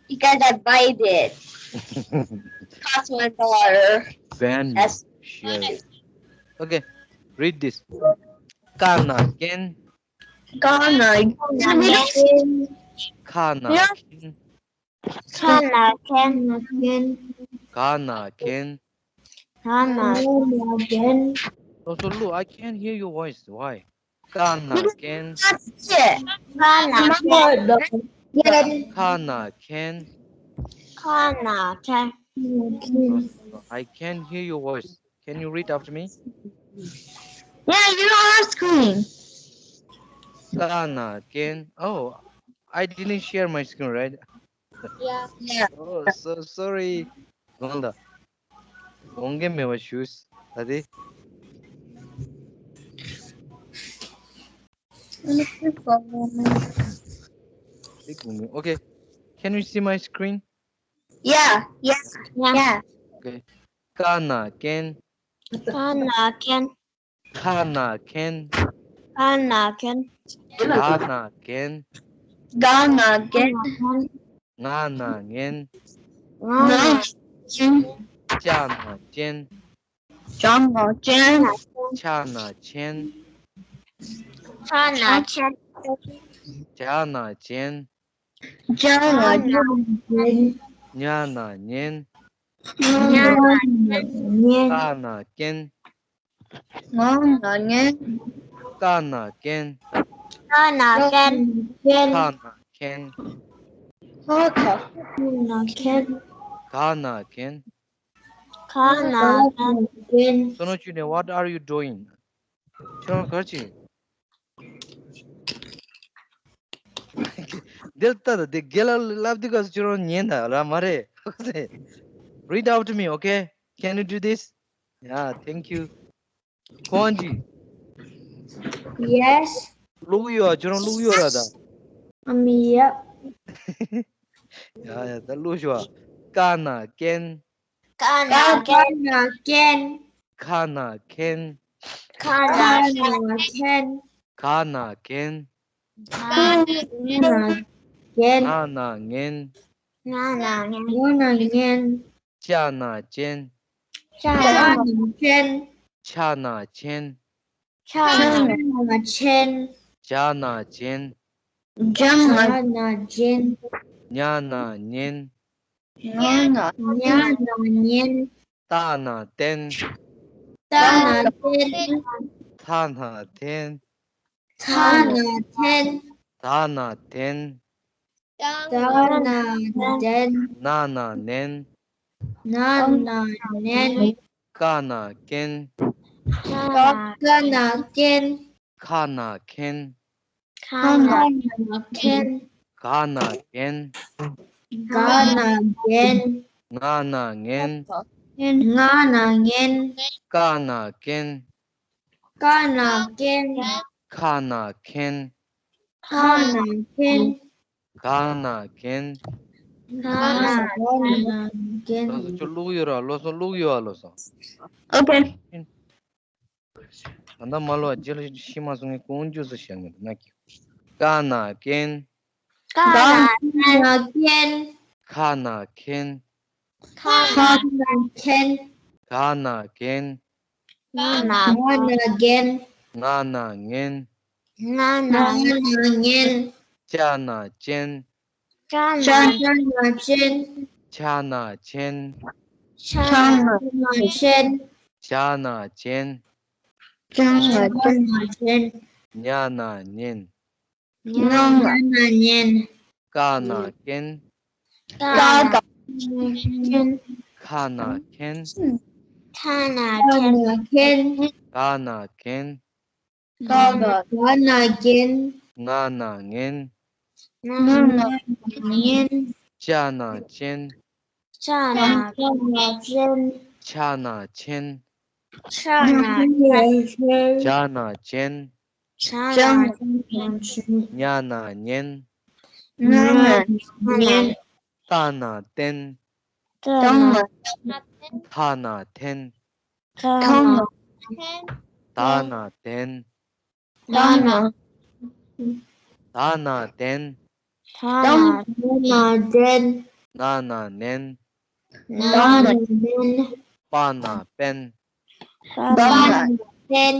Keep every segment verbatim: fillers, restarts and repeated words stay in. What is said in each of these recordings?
You guys are baited. Cost one dollar. Ban me. That's Share it. Okay, read this. Ka na ken. Ka na ken. Ka na ken. Ka na ken. Ka na ken. Ka na ken. Also, look, I can't hear your voice. Why? Ka na ken. Ka na ken. Ka na ken. Ka na ken. I can't hear your voice. Can you read after me? Yeah, you're on screen. Ka na ken. Oh, I didn't share my screen, right? Yeah. Yeah. Oh, so sorry. Gonda. Onge me wa shoes. Tadi. Okay. Can you see my screen? Yeah, yeah, yeah. Okay. Ka na ken. Ka na ken. Ka na ken. Ka na ken. Ka na ken. Ka na ken. Nga na ngen. Nga na ken. Cha na chen. Cha na chen. Cha na chen. Cha na chen. Cha na chen. Cha na chen. Nya na nyen. Nya na nyen. Ka na ken. Nga na ngen. Ka na ken. Ka na ken. Ka na ken. Ka na ken. Ka na ken. Ka na ken. Sono Junior, what are you doing? ཁྱོད་རང་ག་རེ་བྱེད། འདིར་ལྟ་དང་དེ་རྒན་ལགས་ལབ་དུས་སྐབས་སུ་ཁྱོད་རང་ཉན་དང་ར་མ་རེད། Read out to me, okay? Can you do this? Yeah, thank you. ཁོང་ཅི། Yes. ཀློག་ཡོད་ཨ། ཁྱོད་རང་ཀློག་ཡོད་ར་ད། ཨ་མི་ཡ། ཡ་ཡ་ད་ཀློག་ཤོག་ཨ། ཀ་ན་ཀན། ཀ་ན་ཀན། ཀ་ན་ཀན། ཁ་ན་ཁེན། ཁ་ན་ཁེན། ག་ན་གན། ག་ན་གན། ང་ན་ངན། ང་ན་ངན། ང་ན་ངན། ཅ་ན་ཅན། ཅ་ན་ཅན། ཆ་ན་ཆེན། ཆ་ན་ཆེན། ཇ་ན་ཇེན། ཇ་ན་ཇེན། ཉ་ན་ཉེན། ཉ་ན་ཉེན། ཏ་ན་ཏན། ཏ་ན་ཏན། ཐ་ན་ཐེན། ཐ་ན་ཐེན། ད་ན་དེན། ད་ན་དེན། ན་ན་ནན། ན་ན་ནན། ཀ་ན་ཀེན། ཀ་ན་ཀེན། ཁ་ན་ཁེན། ཁ་ན་ཁེན། ག་ན་གན། ག་ན་གན། ང་ན་ངན། ང་ན་ངན། ཀ་ན་ཀེན། ཀ་ན་ཀེན། ཁ་ན་ཁེན། ཁ་ན་ཁེན། ག་ན་གན། ག་ན་གན། ལོ་སོ་ཅོ་ཀློག་ཡོད་ར། ལོ་སོ་ཀློག་ཡོད་ཨ། ལོ་སོ། ཨོ་ཀེ། ད་ལྟ་མ་ལོ་རྗེས་ལ་ཤི་མ་སོང་ངས་ཀོང་ཇུ་སུ་བཤད་མི་འདུག་ན་ཀི། ཀ་ན་ཀེན། ཀ་ན་ཀེན། ཁ་ན་ཁེན། ཁ་ན་ཁེན། ག་ན་གན། ག་ན་གན། ང་ན་ངན། ང་ན་ངན། ཅ་ན་ཅེན། ཅ་ན་ཅེན། ཆ་ན་ཆེན། ཆ་ན་ཆེན། ཇ་ན་ཇེན། ཇ་ན་ཇེན། ཉ་ན་ཉེན། ཉ་ན་ཉེན། ཀ་ན་ཀེན། ཀ་ན་ཀེན། ཁ་ན་ཁེན། ཁ་ན་ཁེན། ག་ན་གན། ག་ན་གན། ང་ན་ངན། ང་ན་ངན། ཅ་ན་ཅེན། ཅ་ན་ཅེན། ཆ་ན་ཆེན། ཆ་ན་ཆེན། ཇ་ན་ཇེན། ཇ་ན་ཇེན། ཉ་ན་ཉེན། ཉ་ན་ཉེན། ཏ་ན་ཏེན། ཏ་ན་ཏེན། ཐ་ན་ཐེན། ཐ་ན་ཐེན། ད་ན་དེན། ད་ན། ད་ན་དེན། ད་ན་དེན། ན་ན་ནན། ན་ན་ནན། པ་ན་པན། པ་ན་པན།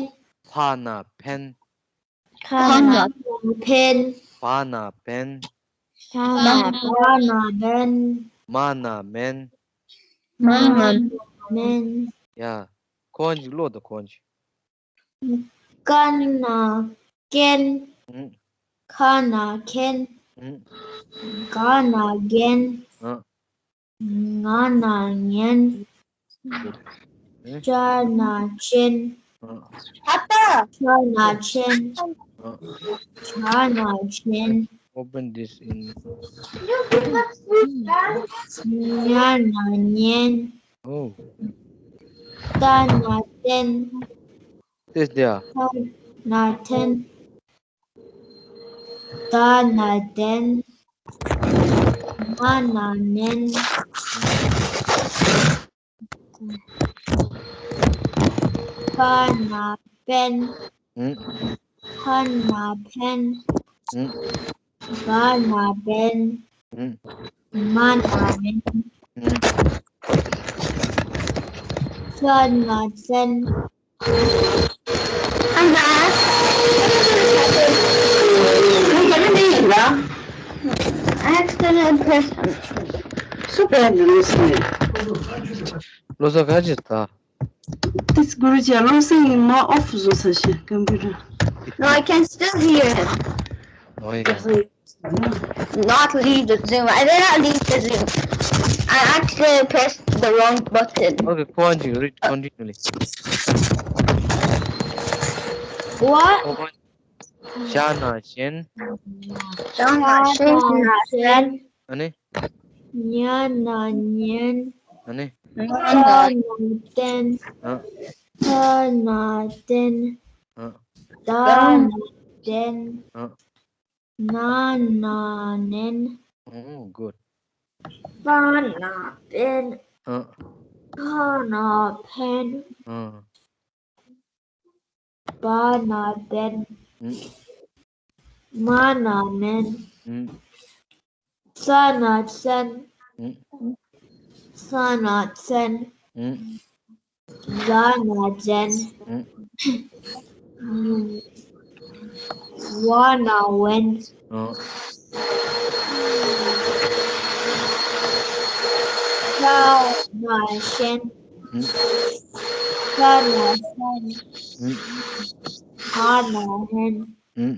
ཕ་ན་ཕན། ཕ་ན་ཕན། བ་ན་བན། བ་ན་བན། མ་ན་མན། མ་ན་མན། ཡ། ཁོང་ཅིག་ཀློག་དང་ཁོང་ཅིག་ཀ་ན་ཀན། ཨུམ། ཁ་ན་ཁན། ཨུམ། ག་ན་གན། ཨ། ང་ན་ངན། ཨུམ། ཅ་ན་ཅན། ཨ། ཆ་ན་ཆན། ཨ། ཆ་ན་ཆན། Open this in. ཉ་ན་ཉན། Oh. ཏ་ན་ཏན། This there. ཐ་ན་ཐན། ད་ན་དན། མ་ན་ནན། པ་ན་པན། ཨུམ། ཕ་ན་ཕན། ཨུམ། བ་ན་བན། ཨུམ། མ་ན་མན། ཨུམ། ཙ་ན་ཙན། I'm back. I accidentally pressed. So bad, Lucy. Lucy, ག་ཅི་ད། This Guruji, Lucy, my off, so such a computer. No, I can still hear it. Oh, yeah. Not leave the Zoom. I did not leave the Zoom. I accidentally pressed the wrong button. Okay, ཁོང་ཅིག་read continually. What? ཅ་ན་ཅན། ཅ་ན་ཅན། ཨ་ནི། ཉ་ན་ཉན། ཨ་ནི། ཏ་ན་ཏན། ཨ། ཐ་ན་ཐན། ཨ། ད་ན་དན། ཨ། ན་ན་ནན། Oh, good. པ་ན་པན། ཨ། ཕ་ན་ཕན། ཨ། བ་ན་བན། ཨུམ། མ་ན་མན། ཨུམ། ཙ་ན་ཙན། ཨུམ། ས་ན་སན། ཨུམ། ཛ་ན་ཛན། ཨུམ། བ་ན་བན། ཨུམ། ཤ་ན་ཤན། ཨུམ། ཤ་ན་ཤན། ཨུམ། ཧ་ན་ཧན། ཨུམ།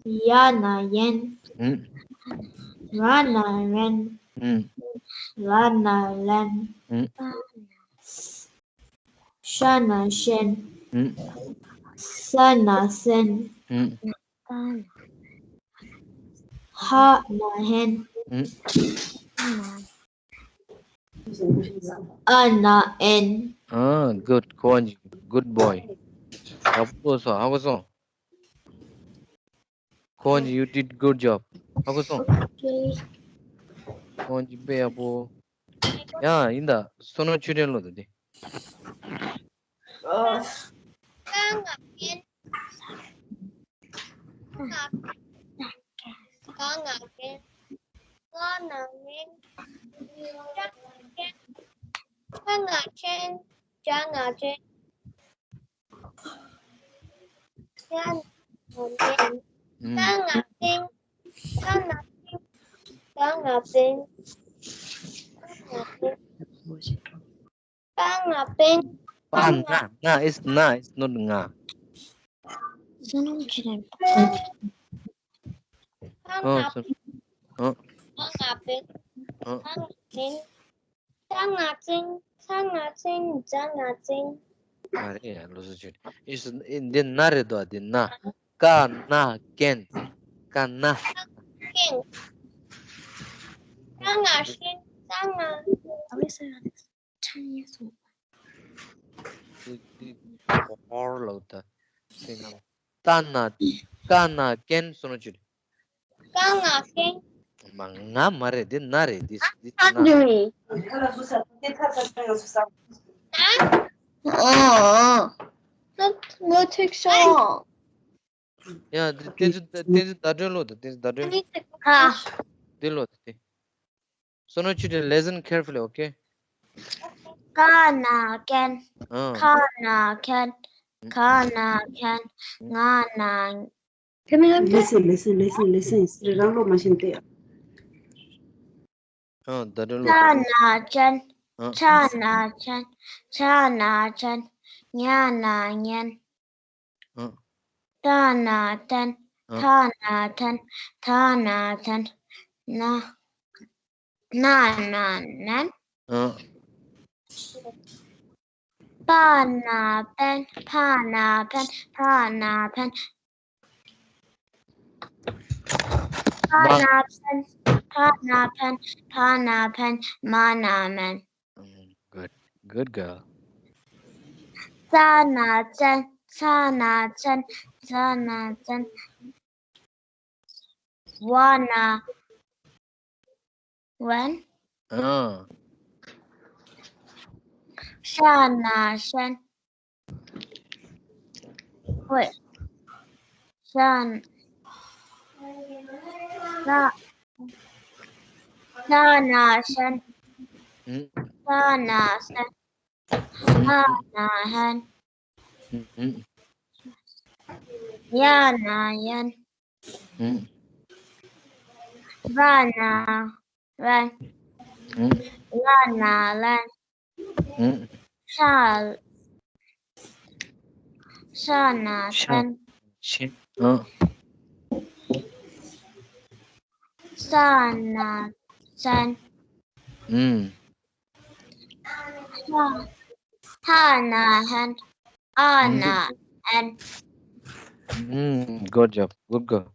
ཡ་ན་ཡན། ཨུམ། ར་ན་རན། ཨུམ། ལ་ན་ལན། ཨུམ། ཤ་ན་ཤན། ཨུམ། ས་ན་སན། ཨུམ། ཧ་ན་ཧན། ཨུམ། ཨ་ན་ཨན། Ah, good. ཁོང་ཅིག་good boy. ཡག་པོ་སོང་། ཧ་གོ་སོང་། ཁོང་ཅིག you did good job. ཧ་གོ་སོང་། Okay. ཁོང་ཅིག་དཔེ་ཡག་པོ། ཡ་ཡིན་ད། བསོད་ནམས་ཆོས་སྒྲོན་ལོ་ད་དེ། ཨ། ག་ན་གན། ང་ན་ངན། ཅ་ན་ཅན། ཆ་ན་ཆན། ཇ་ན་ཇན། ཡ་ན་ཡན། ཏ་ན་ཏིང་། ཐ་ན་ཐིང་། ད་ན་ཏན། ཏ་ན་ཏན། པ་ན་པན། པ་ན། ན། It's ན། It's not ང་། བསོད་ནམས་ཆོས་སྒྲོན། པ་ན་ཨོ་སོ། པན། ཨོ། པ་ན་པན། ཨོ། པ་ན་པན། ཏ་ན་ཏིང་། ཐ་ན་ཐིང་། ཛ་ན་ཛིང་། མ་རེད་ཡ། ལོ་སོ་ཆོས། It's འདི་ན་རེད་དོ། འདི་ན། ཀ་ན་ཀན། ཀ་ན། ཀན། ཏ་ན་ཤིན། ཏ་ན། འདི་འདི་ཧོར་ལོ་ད། སེང་ང་། ཏ་ན། ཀ་ན་ཀན་སོང་ཅི། ཀ་ན་ཀན། མ་ང་མ་རེད། འདི་ན་རེད། འདི་འདི་ན། ཨ། ང་ཐིག་སོང་། ཡ། འདི་བསྟན་འཛིན་བསྟན་འཛིན་ཟླ་སྒྲོན་ལོ་ད། བསྟན་འཛིན་ཟླ་སྒྲོན། ཨ། འདི་ལོ་ད་དེ། བསོད་ནམས་ཆོས་སྒྲོན། Listen carefully, okay? ཀ་ན་ཀན། ཨ། ཁ་ན་ཁན། ག་ན་གན། ང་ན། Listen, listen, listen, listen. རང་ལོ་མ་ཤེས་ཏེ། ཨ། ད་དུང་ལོ། ཅ་ན་ཅན། ཨ། ཆ་ན་ཆན། ཆ་ན་ཆན། ཉ་ན་ཉན། ཨ། ཏ་ན་ཏན། ཨ། ཐ་ན་ཐན། ཐ་ན་ཐན། ན། ན་ན་ནན། ཨ། པ་ན་པན། ཕ་ན་ཕན། ཕ་ན་ཕན། ཕ་མ། ན་ཕན། ཕ་ན་ཕན། ཕ་ན་ཕན། མ་ན་མན། Mm, good. Good girl. ཙ་ན་ཙན། ཚ་ན་ཚན། ཛ་ན་ཛན། ཝ་ན་ཝན། ཨ། ཤ་ན་ཤན། ཝེ། ཤན། ཤ། ཤ་ན་ཤན། ཨུ། ཤ་ན་ཤན། ཧ་ན་ཧན། ཨུ། ཡ་ན་ཡན། ཨུ། བ་ན་བན། ཨུ། ལ་ན་ལན། ཨུ། ཤ། ཤ་ན་ཤ། ཤན། ཤན། ཨ། ས་ན་སན། ཨུ། ཧ། ཧ་ན་ཧན། ཨ་ན་ཨན། ཨུ། Good job. Good girl.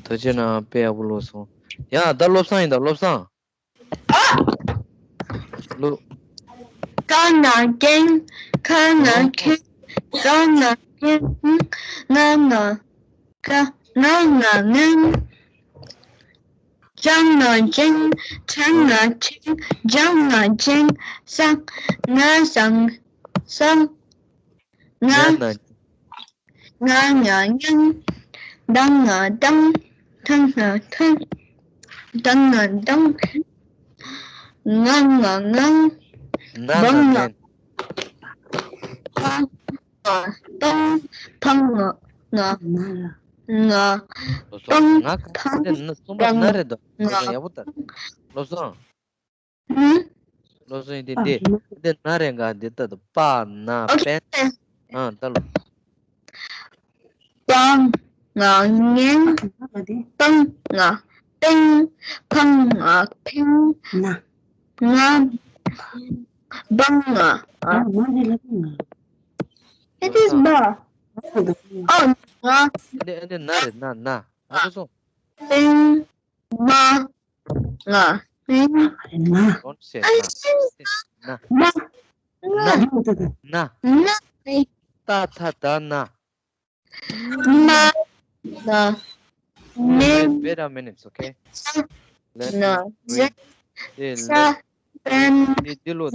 ད་ཅི་ན་དཔེ་ཡག་པོ་ལོབས་སོང་། ཡ། ད་བློ་བཟང་ཡིན་ད། བློ་བཟང་། ཨ། བློ། ཀ་ན་ཀན། ཁ་ན་ཨ། ཁེན། ག་ན་ཀན། ང་ན་ག། ང་ན་ངན། ཅ་ན་ཅན། ཆ་ན་ཆན། ཇ་ན་ཇན། ས་ན་སང་། ས། ང་། ཉ་ན། ང་ཉ་ཉན། ད་ང་དང་། ཐ་ན་ཐན། ད་ང་དང་། ང་ང་ངང་། ན་ན་བ་ང་ནན། པ་ང་པང་། ཕ་ང་ང་། ང་། ལོ་སོ་པང་། ང་ཕང་། ག་ན་གསུམ་པ་ང་ན་རེད་དོ། ང་། ཡག་པོ་ལྟ། ལོ་སོང་། ཧུམ། ལོ་སོང་། འདི་འདི་འདི་ན་རེ་འགའ་འདི་ལྟ་དུ། པ་ན་པན། ཨ། ད་ལོ། པ་ང་ངན། པང་ང་པེང་། ཕ་ང་ཕེང་། ང་བ་ང་ཨ། It is ba. ཨོ། ང་། འདི་འདི་ན་རེ་ན་ན། ཨ་ཁུ་སོང་། པེང་། མ། ང་། ན། Don't say ན། Say ན། མ། ན། ན། ན། ཏ་ཐ་ད་ན། མ། ན། མེ། Wait, wait a minute, okay? Let me ན། read. འདི་ས། ལེ། པན། འདི་འདི་ལོ།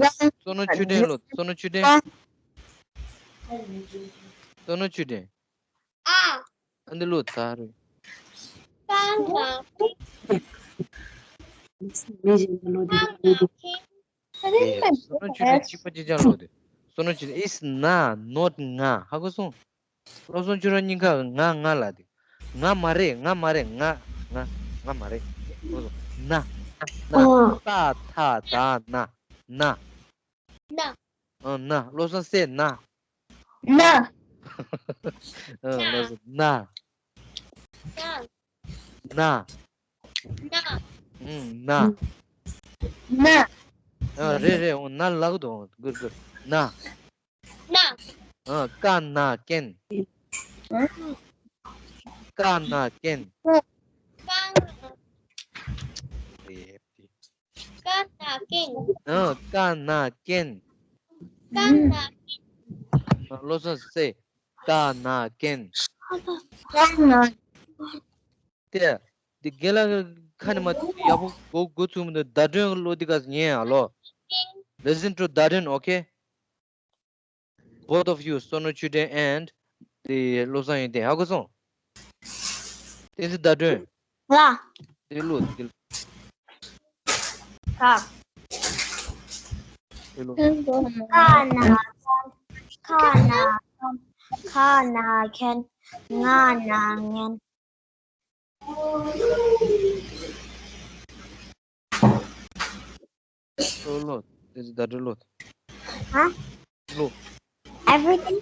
བསོད་ནམས་ཆོས་སྒྲོན་ལོ། བསོད་ནམས་ཆོས་སྒྲོན། བསོད་ནམས་ཆོས་སྒྲོན། ཨ། ཨ་འདི་ལོ་ད་རེད། པ་ང་པེང་། ཕ་ང་ཕེང་། ཨེ། བསོད་ནམས་ཆོས་སྒྲོན་གཅིག་པ་གཅིག་རྐྱང་ལོ་དེ། བསོད་ནམས་ཆོས་སྒྲོན། It's ན། Not ང་། ཧ་གོ་སོང་། བློ་བཟང་ཆོས་སྒྲོན་གཉིས་ཀ་ང་ང་ལ་དེ། ང་མ་རེད། ང་མ་རེད། ང་ང་ང་མ་རེད། ཧ་གོ་སོང་། ན། ན། ཏ་ཐ་ད་ན། ན། ན། ཨ། ན། བློ་བཟང་སེ་ན། ན། ཨ། བློ་བཟང་ན། ན། ན། ན། ཨུམ། ན། ན། ཨ། རེད་རེད། འོ་ན་ལག་ཏུ་འོང་། གུར་གུར། ན། ན། ཨ། ཀ་ན་ཀན། ཀ་ན་ཀན། ཀ་ན། རེད། ཀ་ན་ཀན། ཨ། ཀ་ན་ཀན། ཀ་ན་ཀན། ཨ། བློ་བཟང་སེ། ཀ་ན་ཀན། ཀ་ན། དེ། འདི་རྒན་ལགས་ཁ་ནས་མ་ཡག་པོ་གོ་གོ་ཚུགས་མི་འདུག་བརྡ་སྤྲོད་ཀློག་འདི་ག་ཉན་ཨ་ལོ། Listen to བརྡ་སྤྲོད། Okay? Both of you, བསོད་ནམས་ཆོས་སྒྲོན་and the བློ་བཟང་ཡོན་ཏན། ཧ་གོ་སོང་། དེ་ཚོ་བརྡ་སྤྲོད། ལ། དེ་ལོ་དེ་ལོ། ཁ། ཁ་ན་མཁན། ཁ་ན་མཁན། ཁ་ན་མཁན། ང་ན་ངན། ལོ་ལོ། This is the ལོ། ཧ། ལོ། Everything?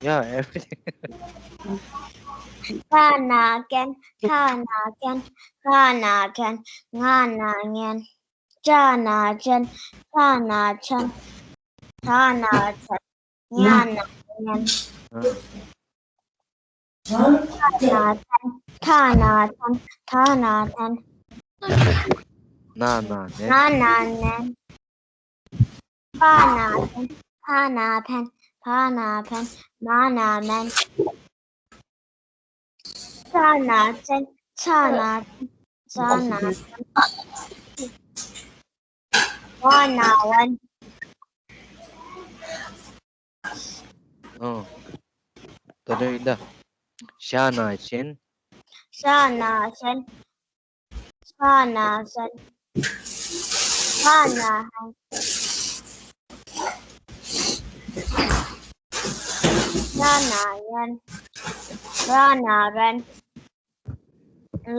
Yeah, everything. ཁ་ན་མཁན། ཁ་ན་མཁན། ཁ་ན་མཁན། ང་ན་ངན། ཅ་ན་ཅན། ཆ་ན་ཆན། ད་ན་དན། ཉ་ན་ཉན། ཨ། ཐ་ན་ཐན། ཐ་ན་ཐན། ཐ་ན་ཐན། ན་ན་ནན། ན་ན་ནན། པ་ན་པན། ཕ་ན་ཕན། བ་ན་བན། མ་ན་མན། ཙ་ན་ཙན། ཚ་ན་ཚན། ཛ་ན་ཛན། ཝ་ན་ཝན། ཨོ། ད་དུང་ཡིན་ད། ཞ་ན་ཞེན། ཤ་ན་ཤན། ཤ་ན་ཤན། ཧ་ན་ཧན། ཡ་ན་ཡན། ར་ན་རན།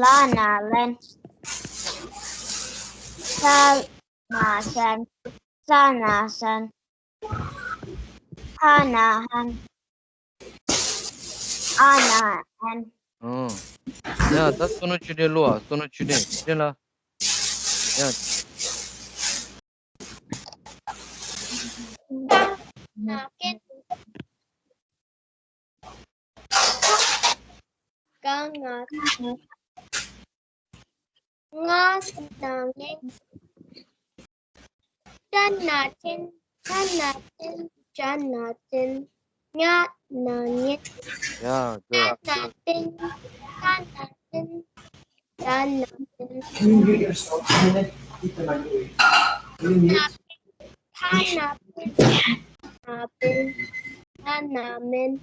ལ་ན་ལན། ཤ་ན་ཤན། ཙ་ན་ཙན། ཧ་ན་ཧན། ཨ་ན་ཨན། ཨོ། ཡ་ད་བསོད་ནམས་ཆོས་ལྡན་ལོ། ཨ། བསོད་ནམས་ཆོས་ལྡན། ཆོས་ལྡན་ལགས། ཡ། ན་ཀན། ག་ང་ང་ན་ངན། ཏ་ན་ཏན། ཐ་ན་ཏན། ཇ་ན་ཇན། ཉ་ན་ཉན། ཡ། ཏ་ན་ཏན། ཐ་ན་ཏན། ཇ་ན་ཇན། ཐ་ན་ཏན། ཐ་ན་ཏན། ན་པན། ན་ན་མན།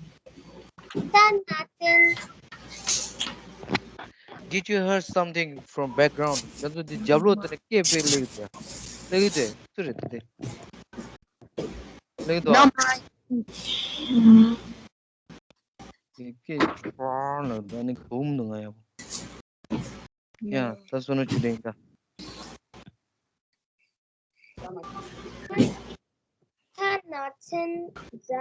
ཏ་ན་ཏན། Did you hear something from background? ཁྱེད་ཚོ་འདི་རྒྱབ་ལོགས་དེ་ནས་སྐད་དཔེ་སླེབས་འདུག་སླེབས་འདུག་སུ་རེད་དེ། སླེབས་འདུག No, my དེ་སྐད་ཕར་ལ་ད་ནི་གུམ་འདུག་ང་ཡག་པོ། ཡ། ད་བསོད་ནམས་ཆོས་ལྡན་ད། ཐ་ན་ཚན། ཛ།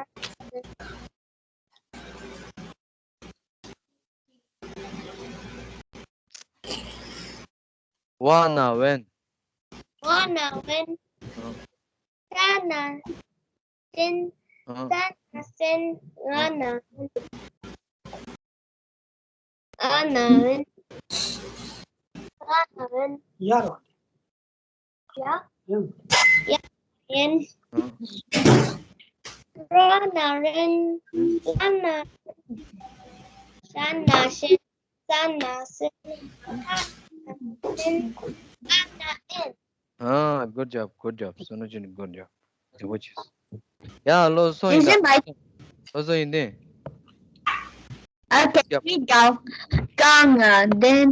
ཝ་ན་ཝན། ཝ་ན་ཝན། ཨ། ཏ་ན་ཏན། ཨ། ཏ་ན་ཏན། ཝ་ན་ཝན། ཨ་ན་ཝན། ཨ་ན་ཝན། ཡ་རོ། ཡ། ཡ། ཡ། ཡན། ར་ན་རན། ས་ན་སན། ཤ་ན་ཤན། ཤ་ན་ཤན། ཨ་ན་ཨན། ཨ། Good job, good job. བསོད་ནམས་ཆོས་ལྡན། Good job. བདེ་པོ་བྱས། ཡ། བློ་བཟང་ཡིན་ད། བློ་བཟང་ཡིན་ཏེ། Okay, here we go. ག་ང་ལྡན།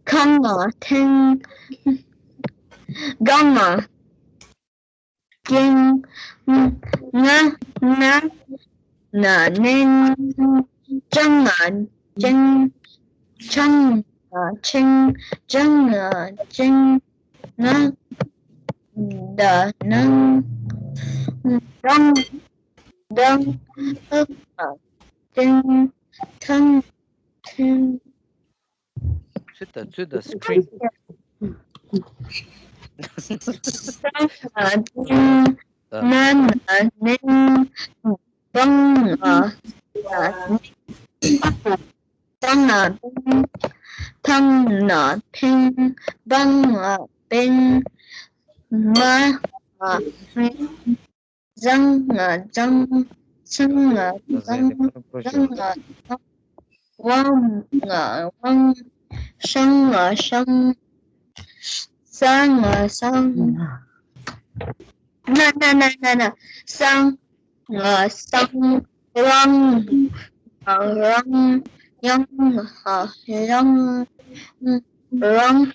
ཁ་ང་འཐེན། ག་ང་འགེངས། ང་ན་ན་ནན། ཅ་ང་ཅན། ཆ་ང་ཆེན། ཇ་ང་ཇན། ན་ད་ནང་། རང་དང་། ཐང་དང་། ཐང་ཐང་། ཚུལ་དང་ཚུལ་དང་། སི་ཀྲིན། ཐང་དང་། ན་ན་ནན། བང་ང་ནན། བང་ང་བང་། ཐང་ང་ཐེང་། བང་ང་བེང་། མ་ང་མེང་། ཟང་ང་ཛང་། ཚང་ང་ཚང་། རང་ང་རང་། ཝང་ང་ཝང་། ཤང་ང་ཤང་། སང་ང་སང་། ན་ན་ན་ན་ན། སང་ང་སང་། རང་ང་རང་། ཡང་ང་ཡང་། རང་།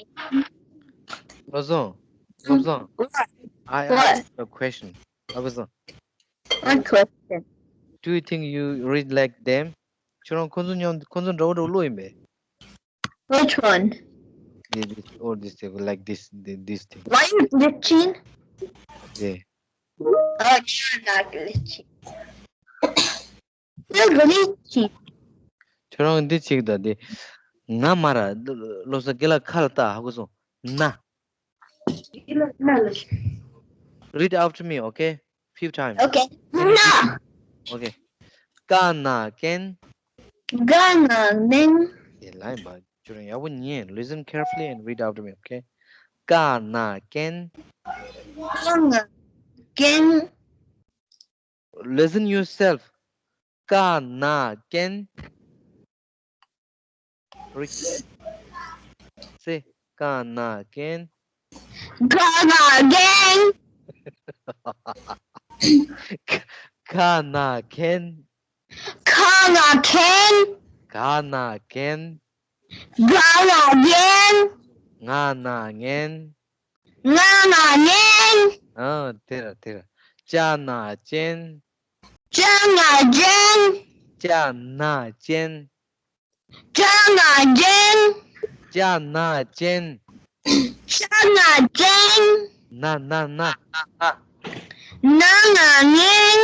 བློ་བཟང་། བློ་བཟང་། What? I ask you a question. བློ་བཟང་། What question? Do you think you read like them? ཁྱོད་རང་ཁོང་ཚོ་མཉམ་ཁོང་ཚོ་འདྲ་བོ་འདྲ་བོ་ཀློག་ཡིན་པས། Which one? Yeah, this, all this table, like this, thi- this thing. Why you glitching? Yeah. Oh, you're not glitching. You're glitching. ཁྱོད་རང་འདི་གཅིག་དང་འདི། ང་མ་ར། བློ་བཟང་། རྒན་ལགས་ཁ་ལ་བལྟ། ཧ་གོ་སོང་། ན། Read after me, okay? Few times. Okay. ན། Okay. ཀ་ན་རྒན། ག་ན་གླིང་། དེ་ལ་ཡིན་པ། ཁྱོད་རང་ཡག་པོ་ཉན། Listen carefully and read after me, okay? ཀ་ན་རྒན། ག་ན་རྒན། Listen yourself. ཀ་ན་རྒན། Read. Say. ཀ་ན་རྒན། ག་ན་རྒན། ཀ་ན་རྒན། ག་ན་རྒན། ག་ན་རྒན། ག་ན་རྒན། ང་ན་ངན། ང་ན་ངན། ཨ། དེ་ར་དེ་ར། ཅ་ན་ཅན། ཅ་ན་ཅན། ཅ་ན་ཅན། ཅ་ན་ཅན། ཅ་ན་ཅན། ཅ་ན་ཅན། ན་ན་ན། ན་ན་ངན།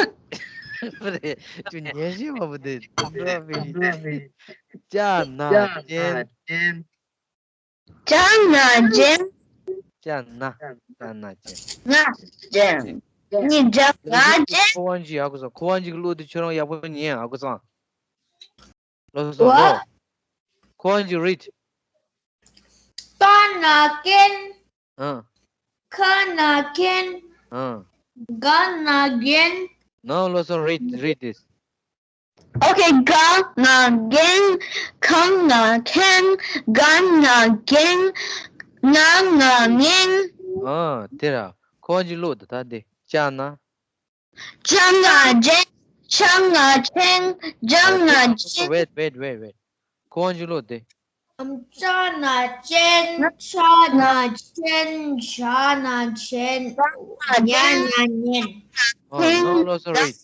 ཁྱོད་ཉན་ཤེས་པ་པོ་དེ། ཅ་ན་ཅན། ཅ་ན་ཅན། ཅ་ན། ཅ་ན་ཅན། ང་ཅན། ནི་ཅ་ན་ཅན། ཁོ་བ་ཅིག་ཧ་གོ་སོང་། ཁོ་བ་ཅིག་ཀློག་དུས་ཁྱོད་རང་ཡག་པོ་ཉན། ཧ་གོ་སོང་། བློ་བཟང་། What? ཁོ་བ་ཅིག་read། ཀ་ན་རྒན། ཨ། ཁ་ན་མཁན། ཨ། ག་ན་རྒན། Now, བློ་བཟང་། Read, read this. Okay, ག་ན་རྒན། ཁ་ན་མཁན། ག་ན་རྒན། ང་ན་ངན། ཨ། དེ་ར། ཁོ་བ་ཅིག་ཀློག་དུས་ད་དེ། ཅ་ན། ཅ་ན་ཅན། ཆ་ན་ཆན། ཇ་ན་ཇན། Wait, wait, wait, wait. ཁོ་བ་ཅིག་ཀློག་དེ། ཨམ། ཅ་ན་ཅན། ཆ་ན་ཆན། ཇ་ན་ཇན། ཉ་ན་ཉན། Oh, no, བློ་བཟང་། Read.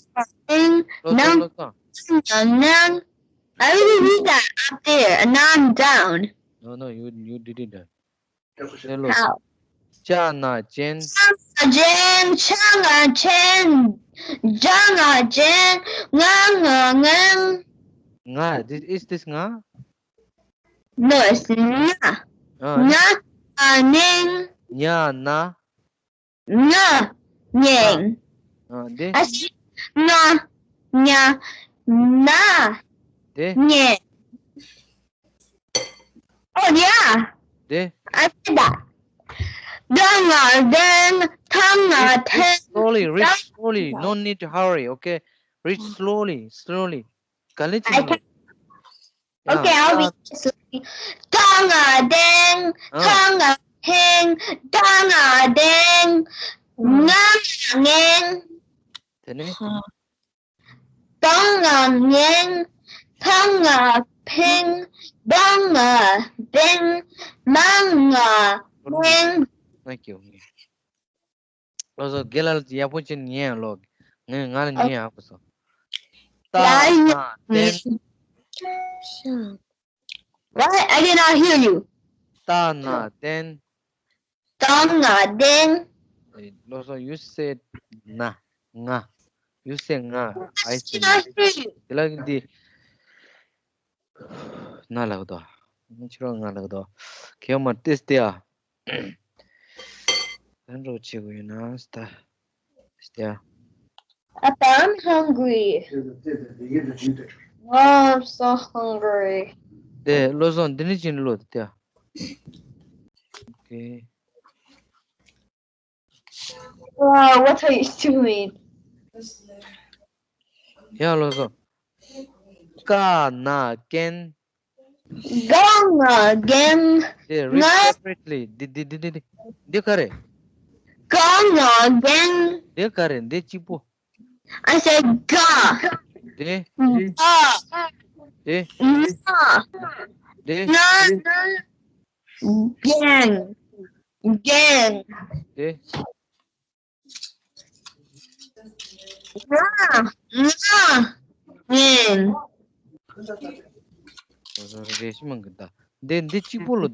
བློ་བཟང་། བློ་བཟང་། ན་ན། I already read that up there, and now I'm down. No, no, you, you did it done. Hello. How? ཅ་ན་ཅན། ཅ་ན་ཅན། ཆ་ན་ཆན། ཇ་ན་ཇན། ང་ན་ངན། ང་། This, is this ང་། No, it's ང་། ཨ། ང་ན་ངན། ཉ་ན། ང་ངན། ཨ། དེ། I said ང་ཉ་ན་དེ། ངན། Oh, yeah. དེ། I said that. ག་ན་གླིང་། ཐ་ན་ཐེན། Slowly, read slowly. No need to hurry, okay? Read slowly, slowly. ག་ལེ་ཅིག། I can- Okay, I'll read slowly. ག་ན་གླིང་། ཨ། ཐ་ན་ཐེན། ད་ན་དིང་། ང་ན་ངན། དེ་ནས། ད་ན་ངན། ཐ་ན་ཕིང་། ད་ན་དིང་། མ་ན་ངན། Thank you. བློ་བཟང་། རྒན་ལགས་ལ་ཡག་པོ་བྱས་ནས་ཉན་ཡ་ལོ། ངས་ང་ལ་ཉན་ཡ་ཧ་གོ་སོང་། ད་ན་དིང་། What? I did not hear you. ད་ན་དིང་། ད་ན་དིང་། བློ་བཟང་། You said ན། ང་། You said ང་། I said ན། དེ་ལ་འདི། ན་ལགས་དོ། ཁྱོད་རང་ང་ལགས་དོ། ཁྱེད་མ་ཏིས་ཏེ་ཨ། ད་འགྲོ་བྱེད་དགོས་ཡོད་ན་སྟ། སྟེ་ཨ། Papa, I'm hungry. I'm so hungry. དེ་བློ་བཟང་། འདི་ནི་ཅི་ནི་ལོ་དེ་ཨ། Okay. Wow, what are you doing? ཡ་བློ་བཟང་། ཀ་ན་རྒན། ག་ན་རྒན། དེ་read separately. འདི་འདི་འདི་འདི་འདི་ག་རེ། ག་ན་རྒན། འདི་ག་རེ། འདི་གཅིག་པོ། I said ག། དེ། ག། དེ། ན། དེ། ན་ན་རྒན། རྒན། དེ། ང་། ང་། རྒན། རེ་ཞིག་མང་གི་ད། འདི་འདི་གཅིག་པོ་ལོ།